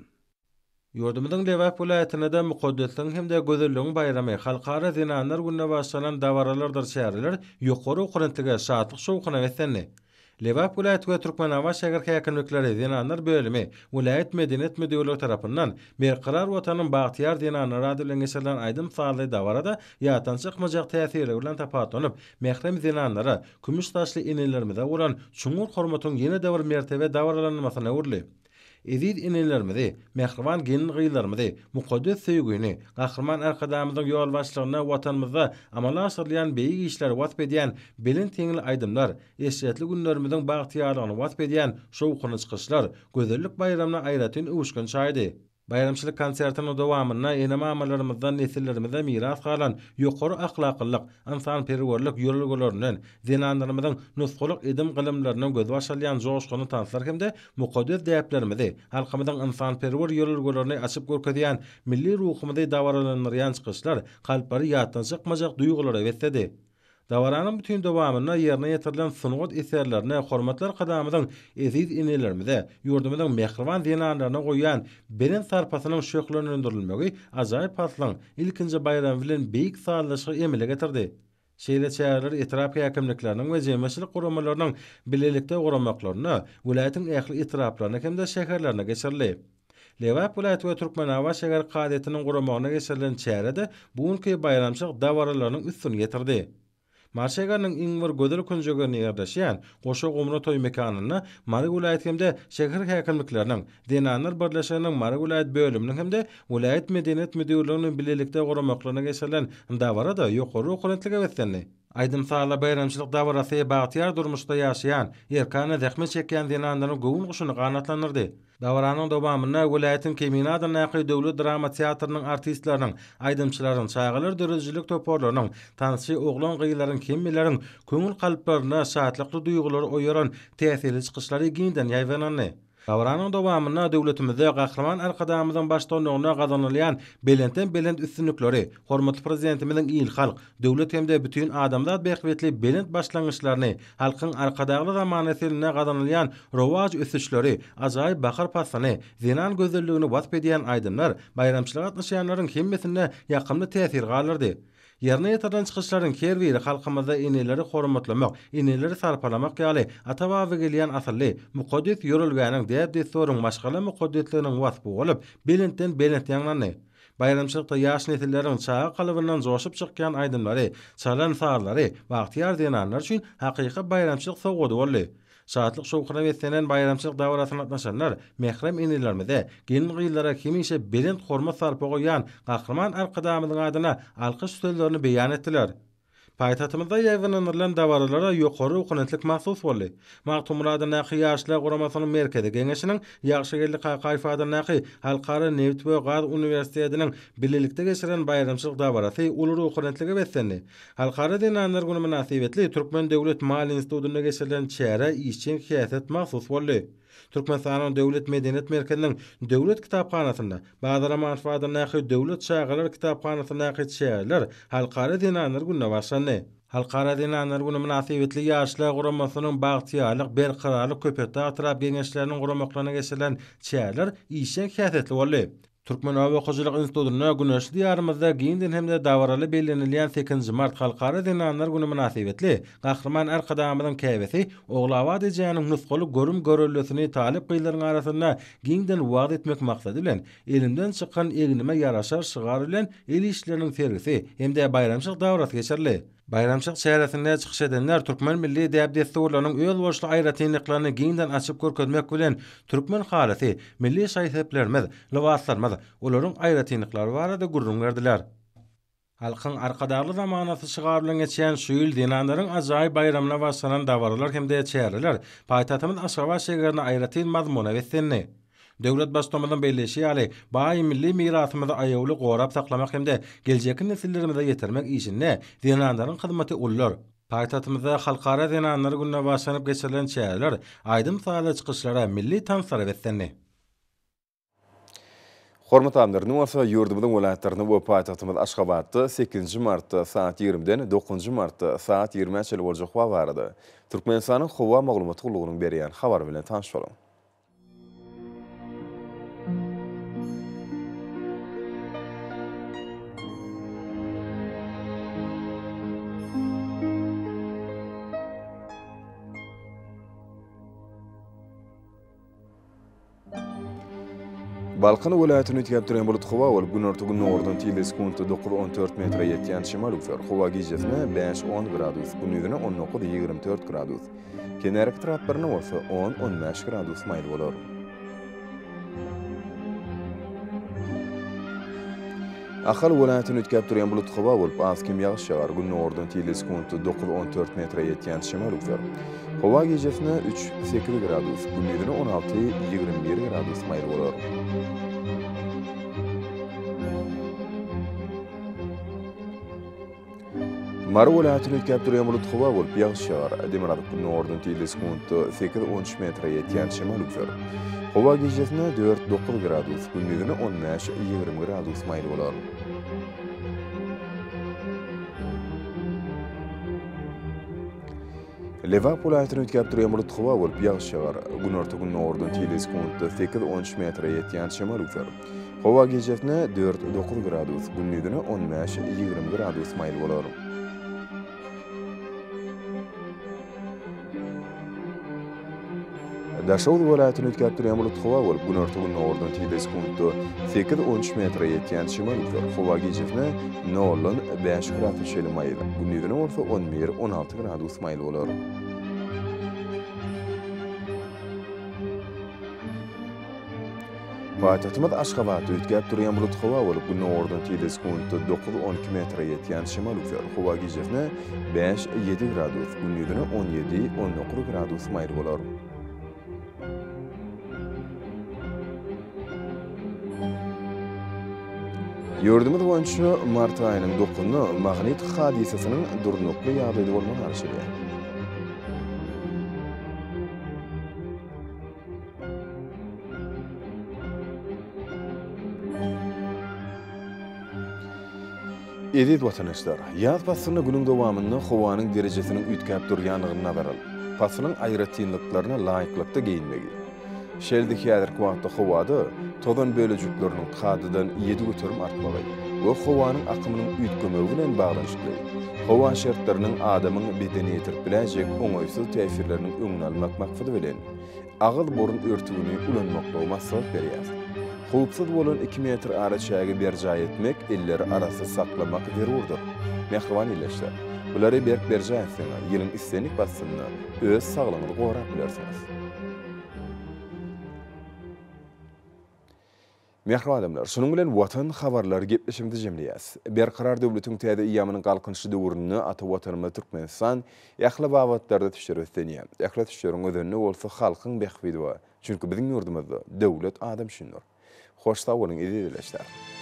Ýurdumyzyň Lebap welaýatynda-da mukaddesligiň hem-de gözelligiň baýramy, Halkara zenanlar gününe bagyşlanan dabaralardyr çäreler ýokary ruhubelentlige, şatlyk-şowhuna beslendi. Lebap welaýat we Türkmenabat şäher häkimlikleri, Zenanlar bölümi, welaýat medeniýet müdirligi tarapyndan Berkarar Watanyň bagtyýar zenanlary ady bilen geçirilen aýdym-sazly dabarada ýatdan çykmajak täsirleri bilen tapawutlanyp, mährem zenanlara, kümüş saçly enelerimize bolan çuňňur hormatyň ýene-de bir mertebe dabaralanmasyna öwrüldi. Eziz enelerimizi, mähriban gelin-gyzlarymyzy, mukaddes söýgini, Gahryman Arkadagymyzyň ýolbaşçylygynda Watanymyzda amala aşyrylýan beýik işleri wasp edýän belent heňli aýdymlar, eşretli günlerimiziň bagtyýarlygyny wasp edýän şowhunly çykyşlar gözellik baýramyna aýratyn öwüşgin çaýdy. Baýramçylyk konsertiniň dowamynda ene-mamalarymyzdan nesillerimize miras galan ýokary ahlaklylyk, ynsanperwerlik ýörelgelerinden, zenanlarymyzyň nusgalyk edim-gylymlaryndan gözbaş alýan joşgunly tanslar hem-de mukaddes däplerimizi, halkymyzyň ynsanperwer ýörelgelerini açyp görkezýän milli ruhumyzy dabaralandyrýan çykyşlar kalplary ýatdan çykmajak duýgulara besledi. Dabaranyň bütin dowamynda ýerine ýetirilen sungat eserlerine hormatly Arkadagymyzyň eziz enelerimize, ýurdumyzyň mähriban zenanlaryna goýýan belent sarpasynyň şöhlelendirilmegi ajaýyp paslyň ilkinji baýramy bilen beýik sazlaşygy emele getirdi. Şeýle çäreler etrap häkimlikleriniň we jemgyýetçilik guramalarynyň bilelikde guramaklarynda welaýatyň ähli etraplarynda hem-de şäherlerinde geçirildi. Lebap welaýat we Türkmenabat şäher kazyýetiniň guramagynda geçirilen çäre-de bu günki baýramçylyk dabaralarynyň üstüni ýetirdi. Mary şäheriniň iň bir gözel künjeginde ýerleşýän Goşa gumra toý mekanynda Mary welaýat hem-de şäher häkimlikleriniň, Zenanlar birleşiginiň Mary welaýat bölüminiň hem-de welaýat medeniýet müdirliginiň bilelikde guramaklarynda geçirilen dabara-da ýokary ruhubelentlige beslendi. Aýdym-sazly baýramçylyk dabarasy bagtyýar durmuşda ýaşaýan, erkana zähmet çekýän zenanlaryň göwün guşuny ganatlandyrdy. Dabaranyň dowamynda welaýatyň Kemine adyndaky döwlet drama teatrynyň artistleriniň, aýdymçylaryň, çagalar döredijilik toparlarynyň, tansçy oglan-gyzlaryň hemmeleriň köňül kalplarynda şatlykly duýgulary oýaran täsirli çykyşlary giňden ýaýbaňlandy. Dabaranyň dowamynda döwletimizde Gahryman Arkadagymyzyň baştutanlygynda gazanylýan belentden-belent üstünlikleri, hormatly Prezidentimiziň il-halk, döwlet hem-de bütin adamzat bähbitli belent başlangyçlaryny, Halkyň Arkadagly zamanasy ýylynda gazanylýan rowaç ösüşleri, ajaýyp bahar paslyny, zenan gözelligini wasp edýän aýdymlar baýramçylyga gatnaşýanlaryň hemmesinde ýakymly täsir galdyrdy. Ýerine ýetirilen çykyşlaryň her biri halkymyzda eneleri hormatlamak, eneleri sarpalamak ýaly ata-baba gelýän asylly, mukaddes ýörelgäniň, däp-dessuryň, maşgala mukaddesliginiň waspy bolup, belentden-belent ýaňlandy. Baýramçylykda ýaş nesilleriň çaga kalbyndan joşup çykýan aýdymlary, çalan sazlary bagtyýar zenanlar üçin hakyky baýramçylyk sowgady boldy. Şatlyk-şowhuna beslenen baýramçylyk dabarasyna gatnaşanlar mährem enelerimize, gelin-gyzlara hemişe belent hormat-sarpa goýýan Gahryman Arkadagymyzyň adyna alkyş sözlerini beýan etdiler. Paýtagtymyzda ýaýbaňlandyrylan dabaralara ýokary ruhubelentlik mahsus boldy. Magtymguly adyndaky Ýaşlar guramasynyň Merkezi Geňeşiniň, Ýagşygeldi Kakaýew adyndaky Halkara nebit we gaz uniwersitetiniň bilelikde geçiren baýramçylyk dabarasy uly ruhubelentlige beslendi. Halkara zenanlar güni mynasybetli Türkmen döwlet maliýe institutynda geçirilen çärä işjeň häsiýet mahsus boldy. Türkmenistanyň Döwlet medeniýet merkeziniň Döwlet kitaphanasynda, Bazar Amanow adyndaky Döwlet çagalar kitaphanasyndaky çäreler Halkara zenanlar gününe bagyşlandy. Halkara zenanlar güni mynasybetli Ýaşlar guramasynyň Bagtyýarlyk, Berkararlyk, Köpetdag etrap Geňeşleriniň guramaklarynda geçirilen çäreler işjeň häsiýetli boldy. Türkmen oba hojalyk institutynda güneşli Diýarymyzda giňden hem-de dabaraly bellenilýän sekizinji mart Halkara zenanlar güni mynasybetli Gahryman Arkadagymyzyň käbesi Ogulabat ejäniň nusgalyk görüm-göreldesini talyp gyzlaryň arasynda giňden wagyz etmek maksady bilen, Elimden çykan egnime ýaraşar şygary bilen el işleriniň sergisi hem-de baýramçylyk dabarasy geçirildi. Baýramçylyk çäresinde çykyş edenler türkmen milli däp-dessurlarynyň özboluşly aýratynlyklaryny giňden açyp görkezmek bilen, türkmen halysy, milli şaý-seplerimiz, lybaslarymyz, olaryň aýratynlyklary barada gürrüň berdiler. Halkyň Arkadagly zamanasy şygary bilen geçýän şu ýyl zenanlaryň ajaýyp baýramyna bagyşlanan dabaralar hem-de çäreler paýtagtymyz Aşgabat şägerinde aýratyn mazmuna beslendi. Döwlet Baştutanymyzyň belleýşi ýaly, baý milli mirasymyzy aýawly gorap saklamak hem-de geljekki nesillerimize ýetirmek işinde zenanlaryň hyzmaty uludyr. Paýtagtymyzda Halkara zenanlar gününe bagyşlanyp geçirilen çäreler aýdym-sazly çykyşlara, milli tanslara beslendi. Hormatly alymlar, indi bolsa ýurdumyzyň welaýatlarynda we paýtagtymyz Aşgabatda sekizinji martda sagat ýigrimiden dokuzynjy martda sagat ýigrimä çenli boljak howa barada Türkmenistanyň Howa maglumat gullugynyň berýän habary bilen tanyş boluň. Balkan welaýatyny üýtgäp durýan bulut howa bolup, günorta-gündogardan tizligi sekuntda dokuz-on dört metre ýetýän şemal öwser. Howa gijesine bäş-on gradus, gündizine on dokuz-ýigrimi dört gradus, kenarýaka etraplarynda bolsa on-on bäş gradus maýyl bolar. Ahal welaýatyny üýtgäp durýan bulut howa bolup, az-kem ýagyş ýagar. Gündogardan tizligi sekuntda dokuz-on dört metre ýetýän şemal öwser. Howa gijesine üç, sekiz gradus, gündizine 16, 21 gradus maýyl bolar. Mary welaýatyny üýtgäp durýan bulut howa bolup, ýagyş ýagar. Demirgazyk-gündogardan tizligi sekuntda sekiz, on üç metre ýetýän şemal öwser. Howa gijesine dört, dokuz gradus, gündizine on bäş, 20 gradus maýyl bolar. Lebap welaýatyny üýtgäp durýan bulut howa bolup, ýagyş ýagar. Günorta-gündogardan tizligi sekuntda sekiz-on üç metre ýetýän şemal öwser. Howa gijesine dört-dokuz gradus, gündizine on bäş-ýigrimi gradus maýyl bolar. Daşoguz welaýatyny üýtgäp durýan bulutly howa bolup, günorta-gündogardan tizligi sekuntda sekiz, 13 metre ýetýän şemal öwser. Howa gijesine noldan bäş gradusa çenli maýyl, gündizine bolsa on bir, 16 gradus maýyl bolar. Paýtagtymyz Aşgabatda üýtgäp durýan bulutly howa bolup, günordan tizligi sekuntda dokuz, 12 metre ýetýän şemal öwser. Howa gijesine bäş, ýedi gradus, gündizine 17, 19 gradus maýyl bolar. Ýurdumyz boýunça mart aýynyň dokuzynda magnit hadysasynyň durnukly ýagdaýda bolmagy garaşylýar. Eziz watandaşlar, ýaz paslynda günüň dowamynda howanyň derejesiniň üýtgäp durýandygyny nazara alyp, paslyň aýratynlyklaryna laýyklykda geýinmegi, şeýle-de häzirki wagtda howada tozan bölejikleriniň kadadan 7% artmagy we howanyň akymynyň üýtgemegi bilen baglanyşykly howa şertleriniň adamyň bedenine ýetirip biläýjek oňaýsyz täsirleriniň öňüni almak maksady bilen, agyz-burun örtügini ulanmaklygy maslahat berýär. Howpsuz bolan iki metr araçägi berjaý etmek, elleri arassa saklamak zerurdyr. Mähriban ildeşler, bulary berk berjaý etseňiz, ýylyň islendik paslynda öz saglygyňyzy gorap bilersiňiz. Mähriban adamlar, şunuň bilen Watan habarlary gepleşigimizi jemleýäs. Berkarar döwletiň täze eýýamynyň Galkynyşy döwründe ata Watanymyz Türkmenistan ähli babatlarda ösüşlere beslenýär. Ähli ösüşleriň özeninde bolsa halkyň bähbidi bar. Çünki biziň ýurdumyzda döwlet adam üçindir. Hoş sag boluň eziz ildeşler!